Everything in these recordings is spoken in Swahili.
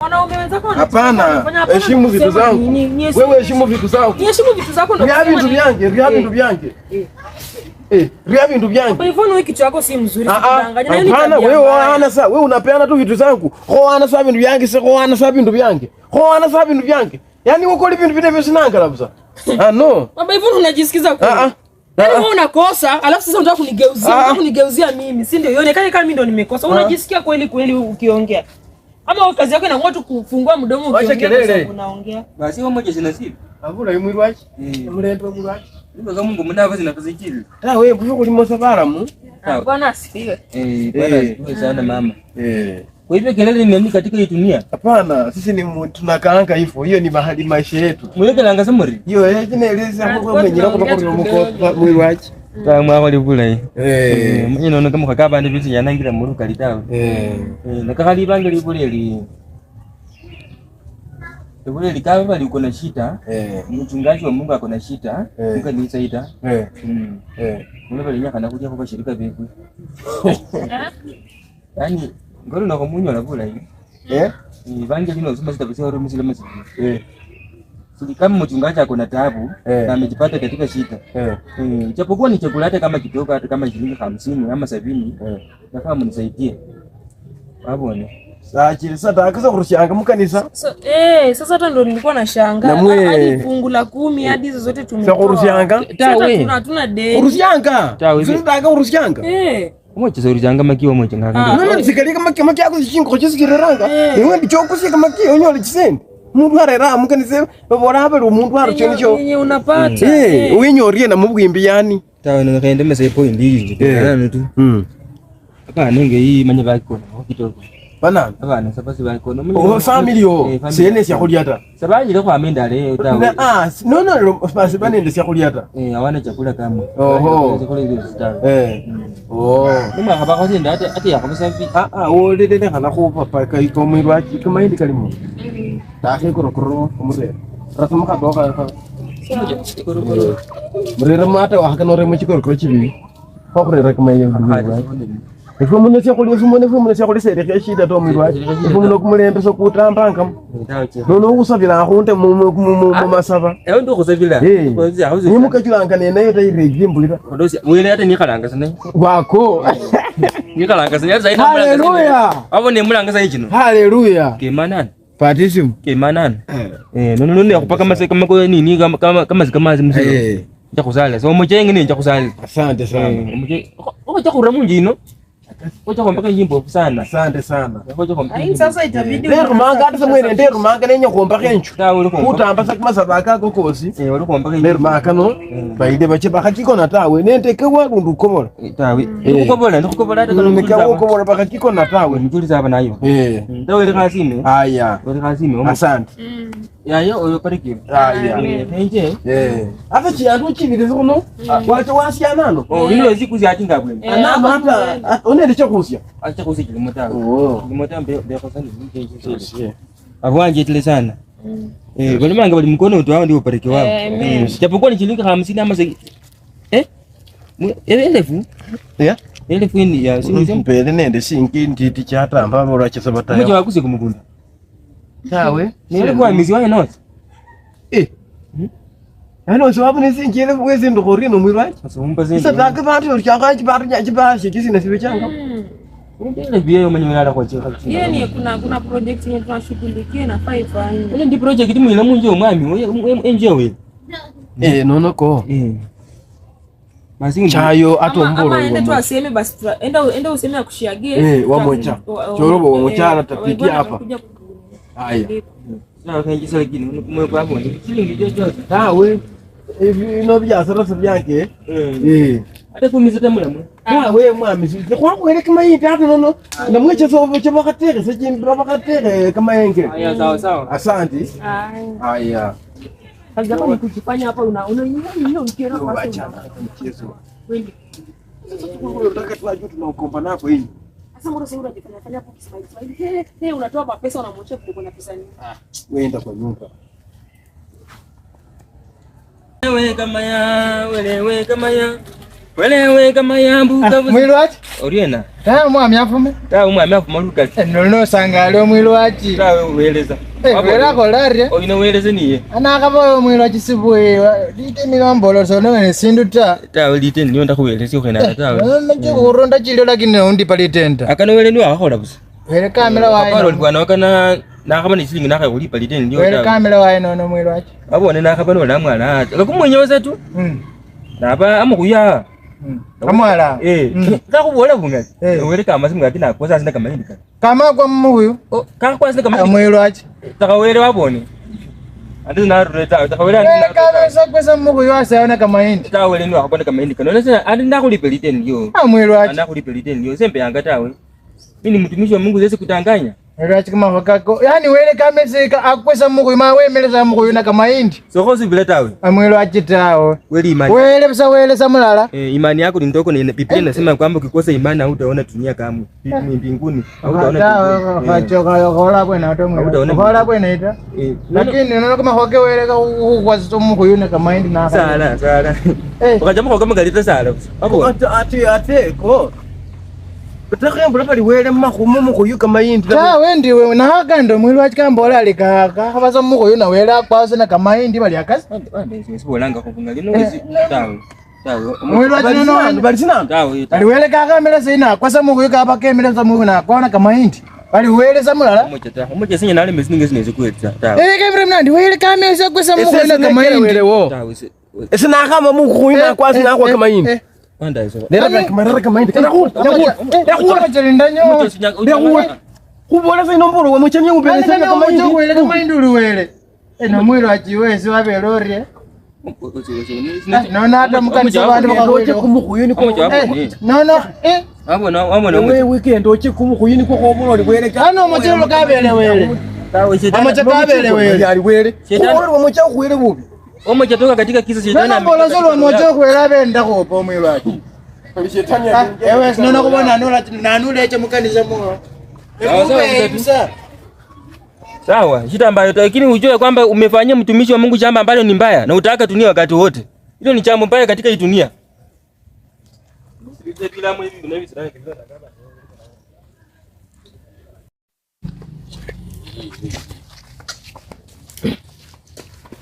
Wanaume wenzako Hapana, heshimu vitu zangu. Wewe heshimu vitu zangu. Heshimu vitu zako ndio. Ria vintu vyange, ria vintu vyange. Eh, ria vintu vyange. Kwa hivyo wewe kichwa chako si mzuri, sikudanganya. Hapana, wewe ana sasa, wewe unapeana tu vitu zangu. Khoana sasa vintu vyange, si khoana sasa vintu vyange. Khoana sasa vintu vyange. Yaani uko vintu vile vyosinanga labda. Ah no. Baba hivyo unajisikiza kweli? Ah. Yaani wewe unakosa, alafu sasa unataka kunigeuzia, unataka kunigeuzia mimi, si ndio? Ionekane kama mimi ndo nimekosa. Unajisikia kweli kweli ukiongea? Ama kazi yako inakuwa tu kufungua mdomo ukiongea unaongea. Basi wewe mmoja sina sipi. Avula imwirwachi. Mulembe mwirwachi. Niba kama Mungu mnava zina kazi chili. Ta wewe mvuko kulimosa baramu. Bwana asifiwe. Eh, bwana asifiwe sana mama. Eh. Kwa hivyo kelele nimeamini katika hii dunia. Hapana, sisi ni tunakaanga hivyo. Hiyo ni mahali maisha yetu. Mweke langa samuri. Hiyo eh jinaeleza hapo kwa mwenye kutoka kwa mko mwirwachi. Ta mwa wali bula. Eh. Mwenye naona kama kakaba ndi bizi yanangira muruka litawe. Eh. Nakakali bange libuleli. Libuleli kama bali uko na shida. Mchungaji wa Mungu ako na shida. Mungu ni saida. Mwe bali nyaka nakuja kwa shirika beku. Yaani ngoro na komunyo la bula hii. Eh? Ni bange lino zuma zitapesiwa roho mzima mzima. Sisi kama mchungaji ako na taabu na amejipata katika shida. Japokuwa ni chakula hata kama kidogo hata kama shilingi 50 ama 70. Nafaa mnisaidie. Wabone. Sasa sasa akaza kurushanga mkanisa. So, sasa hata ndo nilikuwa nashangaa. Hadi fungu la 10 hadi hizo zote tumetoa. Sasa kurushanga? Tawe. Hatuna deni. Kurushanga. Sasa taka kurushanga. Umoja sauri makiwa moja ngaka. Nani sikalika makiwa yako shingo chisikiranga. Ewe ndichokusika makiwa unyole chisende. Mundu arera mukanise babora habere umuntu arucho nicho. Yenye unapata. Winyorie na mubwimbi yani. Tawe nakaenda mesa point hii. Kana tu. Aka nenge hii manye bakona kidogo. Bana. Abana sabasi bakona. Oh family yo. Sene sia kuliata. Sabaji ile kwa amenda leo tawe. Ah no no basi bana ndio sia kuliata. Hawana chakula kama. Oho. Chakula ile tawe. Oh. Nima haba kwa senda ate ate yakabisa vi. Ah ah wolele kana ko papa kai ko mwirwachi kama kalimo. Tahe korokoro omure. Rasama ka doka ka. Korokoro. Murera mata wa kana remo chikorokoro chibi. Ko rera kama yeyo. Ifo muno sia kuli ifo muno sia kuli sere shida to mwirwachi. Ifo muno kumulembe so kutambanga. Nono kusabira akhunde mu masaba. Ewe ndo kusabira. Ni mukachulanga nenayo tairegi mbulira. Ndosi wele ate nikalanga sana. Wako. Nikalanga sana zaidi. Haleluya. Abo ne mulanga sai chino. Haleluya. Kemanani. Patisimu. Kemanani. Nono nono yakupaka maseka mako nini kama kama kama msilo. Njakusala. So mujenge ni njakusala. Asante sana. Mujenge. Ocha kuramunjino. Ocha kompaka nyimbo sana. Asante sana. Ai sasa itabidi nderumanga hata samwene nderumanga nenya kuombaka enchu. Kutamba sakumasaba kako kosi. Uri nderumanga no. Baide bache bakakikona tawe nenteke warundu ukobola. Tawe. Ndikukobola ndikukobola hata kana ndikukobola bakakikona tawe. Mjuli saba nayo. Tawe uri khasime. Aya. Uri khasime. Asante. Yayo oyo pariki. Aya. Enje. Ata chiandu chibire kuno. Wacho wasiana no. Oh ino zikuzi atinga bwene. Ana mata onende chakusya. Acha kusi kilimota. Oh. Kilimota mbe khosani nje. Avwanje tile sana. Bali manga bali mkono tu hao ndio pariki wao. Japokuwa ni shilingi 50 ama elfu. Yeah. Elfu ni ya simu mbele nende singi nditi chatamba bora chasabata. Mje wakusi kumukunda. Tawe. Ni kwa mizi wayo no. Ano sababu ni singi elfu wezi ndo korino mwirwachi. Asumba zindi. Sasa taka bantu changa chibantu chibashe chisina sibe changa. Ile biyo mwenye mwana kwa chika. Yeye ni kuna project yenye tunashughulikia na 5 Ile ndi project mwina munje omwami enje we. Nono ko. Mazingi chayo atomboro. Ama ende tu aseme basi enda useme akushiagie. Wamocha. Chorobo wamocha tapitia hapa. Haya. Sasa kaingi lakini mwe kwa hapo shilingi jojo. Tawe. Ivi no byasara byange. Ate kumiza tamula mwe. Ah we mwami kwa kwele kama hii tatu nono. Na mweche so che bakatere se chimbra bakatere kama yenge. Haya sawa sawa. Asante. Haya. Kazi yako ni kujifanya hapa una hiyo mkero kwa acha mchezo. Kweli. Sasa tunataka tunajua tunaokomba nako hii. Sasa mbona sasa unajifanya fanya hapo Kiswahili Kiswahili? Unatoa mapesa unamwachia kidogo na pesa nini? Ah, wewe enda kwa nyumba. Wewe kama ya, wewe kama ya. Welewe kama yambu kabuza. Mwilwachi? Oriena. Ta mwami afume. Ta mwami afuma lukali. Nono sangale mwilwachi. Ta weleza. Wela kolare. Oyino weleze niye. Ana akaba mwilwachi sibwe. Lite milambolo sono ne sindu ta. Ta lite niyo ndakuweleza ukhena ta. Nje kuronda chilio lakini undi palitenda. Akana wele niwa akhola busa. Wele kamera wae. Akalo bwana wakana nakhaba ni silingi nakha kulipa liteni ndio. Wele kamera wae nono mwilwachi. Abone nakhaba no lamwala. Lakumwenyoza tu. Naba amukuya. Amwala. Kakhubola bungali. Wele kama simu ngati nakosa sina kama ndika. Kama kwa muhuyu. Kakwa sina kama. Mwilwachi. Takawele wabone. Andi narureta takawele andi. Wele kama sakwesa muhuyu asaona kama hindi. Tawele niwa akubona kama hindi. Nona sina andi ndakulipa liteni ndio. Mwilwachi. Ndakulipa liteni ndio sembe yanga tawe. Mimi ni mtumishi wa Mungu siwezi kutanganya. Mwilwachi kama wakako. Yaani wele kama sika akwesa muhuyu mawe meleza muhuyu na kama hindi. Soko sivile tawe. Mwilwachi tawe. Wele imani. Wele bisa wele samulala. Imani yako ni ndoko na Biblia inasema kwamba ukikosa imani hautaona dunia kamwe. Mbinguni hautaona. Tawe hola bwana to. Hola bwana ita. Lakini unaona kama hoke wele kwa muhuyu na kama hindi na. Sala sala. Ukajama kwa kama galita sala. Hapo ati ko. Kutakha mbula pali wele makhumu mukhuyu kama hindi. Ta wendi na hakando mwilwachi kambola alikaka khabaza mukhuyu na wele akwasa na kama hindi bali akasi. Sibolanga khubunga lino wezi tawe. Tawe. Mwilwachi nono bali sina. Tawe. Bali wele kakamela sina akwasa mukhuyu kaba kemela za mukhuyu na akwana kama hindi. Bali wele samulala. Omucha ta. Omucha sinya nale mesininge sineze kwetsa. Tawe. Kemre mnandi wele kamela kwesa mukhuyu na kama hindi. Tawe. Sina kama mukhuyu na akwasa na akwa kama hindi. Nera kama hindi. Ndakura chalindanyo. Ndakura. Kubola sino mbolo wa muchanye ubele sana kama hindi. Wele kama hindi uliwele. Eno mwilwachi wesi wabelorie. No hata mkanisa bantu bakakoje kumukhuyu niko. No no Abona abona wewe weekend oche kumukhuyu niko khobolo wele. Ano mochelo kabele wele. Tawe shetani. Amocha kabele wele. Ali wele. Kubolo mocha khwele bubi. Omocha toka katika kisa shetani. Nono mbolo solo mocha khwela benda khopo mwilwachi. Shetani. Ewe nono kubona nanula eche mkanisa muo. Sawa, shida ambayo lakini ujue kwamba umefanyia mtumishi wa Mungu jambo ambalo ni mbaya na utaka dunia wakati wote. Hilo ni jambo mbaya katika hii dunia.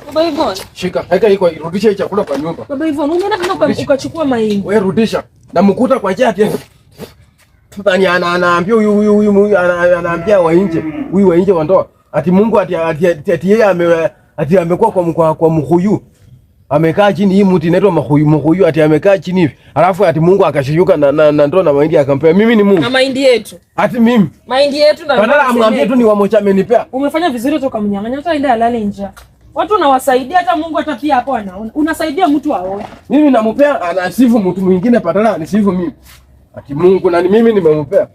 Baba Yvonne. Shika, heka iko irudisha chakula kwa nyumba. Baba Yvonne, umeenda tena ukachukua mahindi. Wewe rudisha. Na mkuta kwa njia ati Tani anaambia huyu anaambia wa nje, huyu wa nje wa ndoa. Ati Mungu ati yeye ati amekuwa kwa mkhuyu. Amekaa chini hii mti inaitwa mkhuyu ati amekaa chini hivi. Alafu ati Mungu akashiyuka na ndoa na mahindi akampea. Mimi ni Mungu. Na mahindi yetu. Ati mimi. Mahindi yetu na badala amwambie tu ni wa mocha amenipea. Umefanya vizuri toka mnyang'anya hata aende alale njaa. Watu unawasaidia hata Mungu hata pia hapo anaona. Unasaidia mtu aone. Mimi nampea anasifu mtu mwingine badala anisifu mimi. Ati Mungu na mimi nimempea.